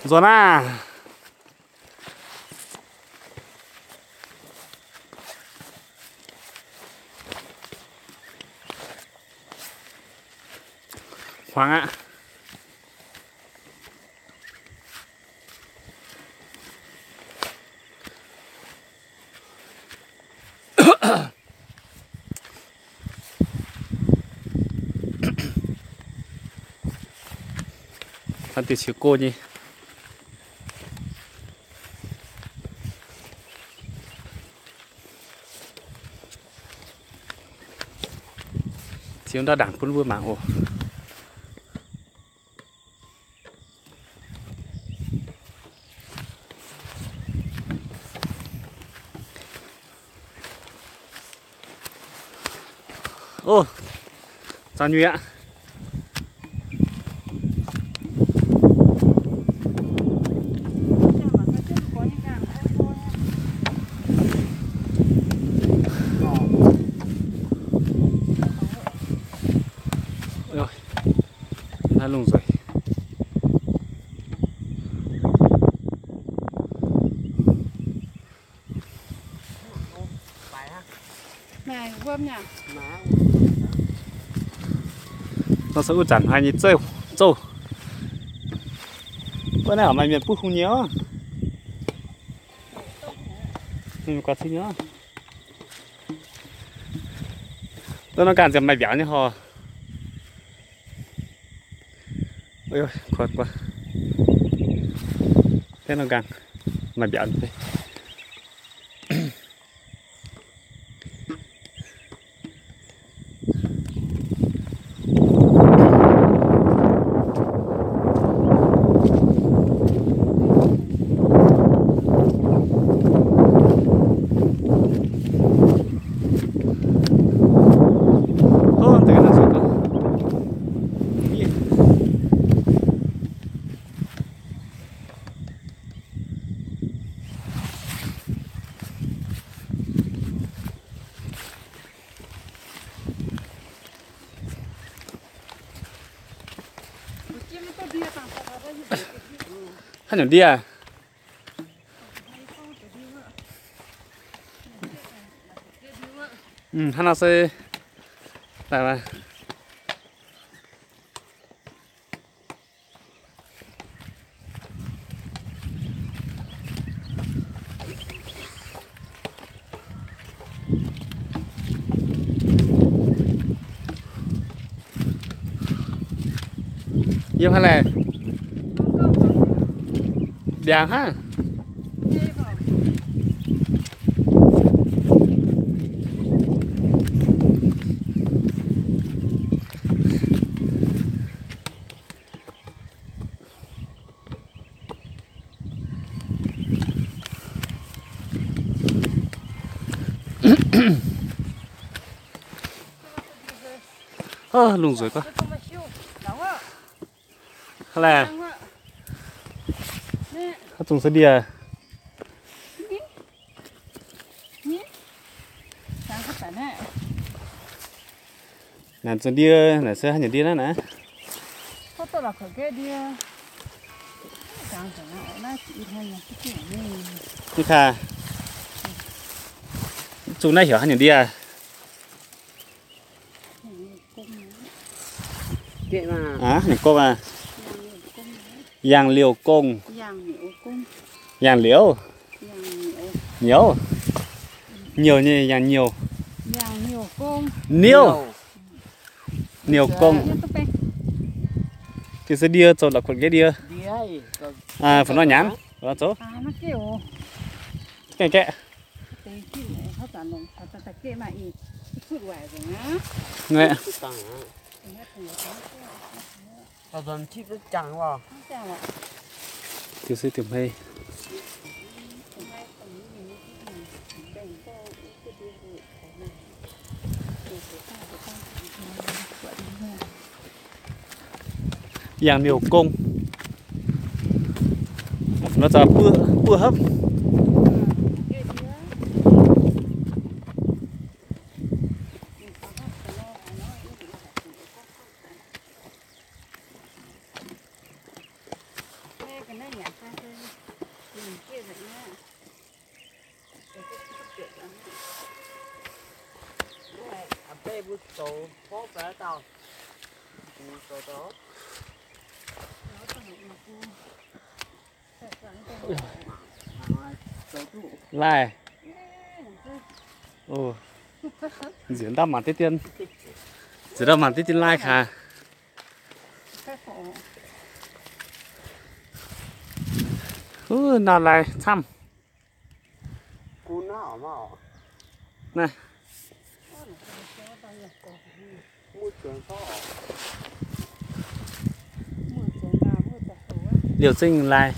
Nzuonx aqv. Hmuangx aqv. Hnangv diuh qiex go nyei. Ziux ndau ndaangc bun mbuo mangc oc. Ov, zaux nyuiz aqv. Naaiv lungh nzueic. Nor se wuov zanc haiz nyei zouv, zouv. Wuov naaiv maaih mienh buov hung nyei oc. Mienh guaax cin nyei oc. Wuov nor ganh ziouc maaih mbiauz nyei horh. Kuv, kuv, deix nor ganh maaih mbiauz. Haaix nyungc ndie? Hnangv nor se daaih. Yiem haaix laeh? Mbiaangc hnangv. Lungh nzueic guaav. Haaix laeh? Haaix zungh se ndie? Naaic zungh ndie, naaic se haaix nyungc ndie naaiv naaic? Mv kaax, zungh naaiv heuc haaix nyungc ndie? Aav, ninh gong aqv. Yangh liouh gong. Yangh liouh. Nyouh. Nyouh nyei yangh nyouh. Niouh. Niouh gong. Diuh se ndie zoux la'kuotv nqaeqv ndie. Aa, fungc nor nyanc. Zoux. Gaeqv gaeqv. Diuh se diuh hmei. Yangh niouh gong. Nor za'gengh buov hopv. Laih. Nziex ndau mangc diqv dien, nziex ndau mangc diqv dien laih kaax. Wuov, nor laih camv. Naaiv. Liouh zengv laih.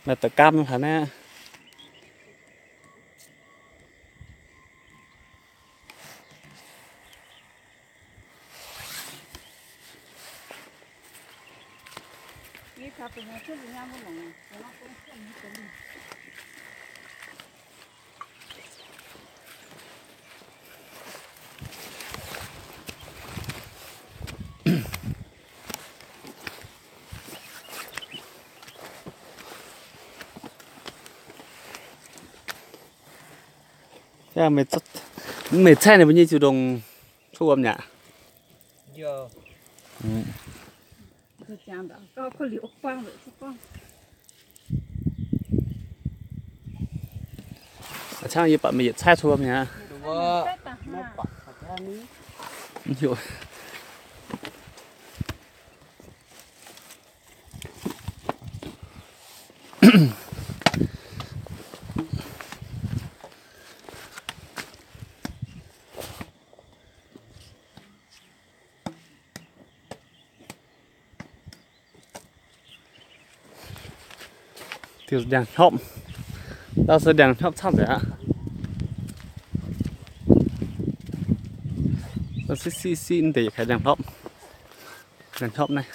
Maaih da'gapv haaix naaiv. Meih caev ninh mbuo nyei ziux ndongc cuotv wuom nyei aqv. A'cangv yie buatc meih yietc caev cuotv wuom nyei aqv. Diuh ndiangx-hnopv. Ndau se ndiangx-hnopv camv nzengc aqv. Siqv siqv siqv deix yietc kaaix ndiangx-hnopv. Ndiangx-hnopv naaiv.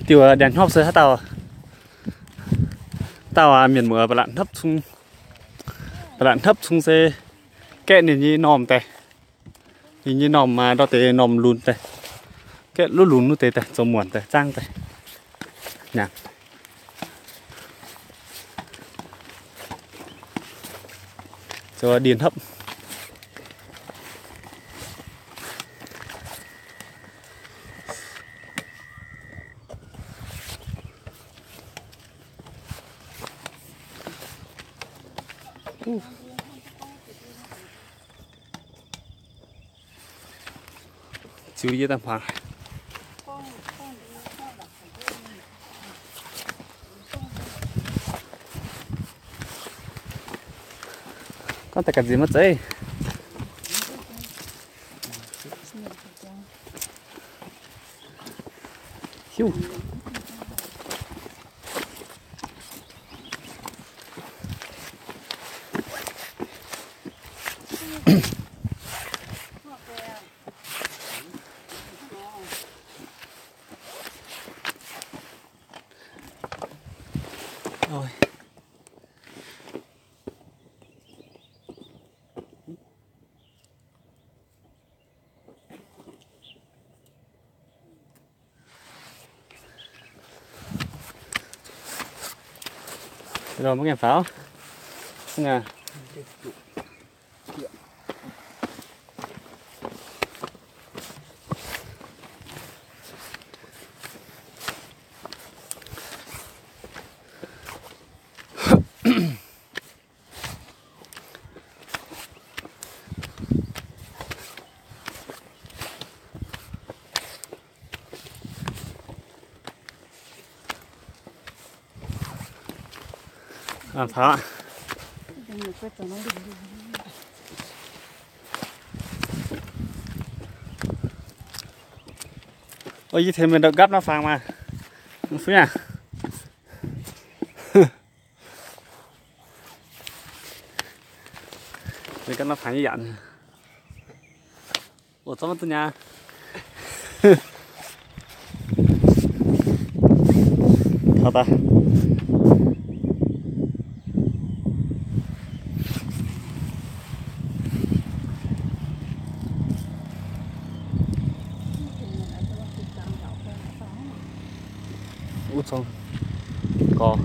Diuh ndiangx-hnopv se haaix dauh, dauh mienh muoz ba'laqc hnopv cung, ba'laqc hnopv cung se gaeqv ninh nyei normh daaih. Ninh nyei normh maaih ndau deix normh lunx daaih, gaeqv luv lunx wuov deix daaih zoux muonc daaih zaangv daaih nyanc. Zoux ndie-hnopv. Ziux yie daaih hmuangx. Gorngv daaih ga'nziex maiv zeiz. Hiuv. Rồi, mangc ngang faaux. Mangc ngang. Aa, taux. Ov, yie tengx meih ndau gapv norm fangx maah. Fuqv aqv. Meih gapv norm fangx yie yaac. Ov, zorqv maiv duqv nyaah. Taux daaih. Wuov cong gorx.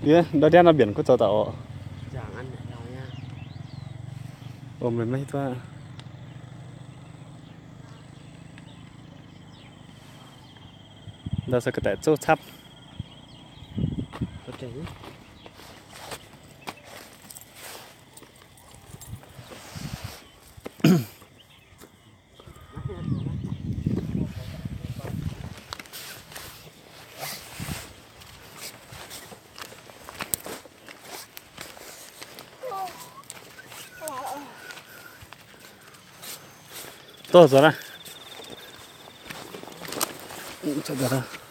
Yie ndau ndiangv nor mbienc kuv zoux daaih oc. Ov, meih maiv hiuv duqv. Ndau se ga'daic zouv capv. Doh nzuonx aqv.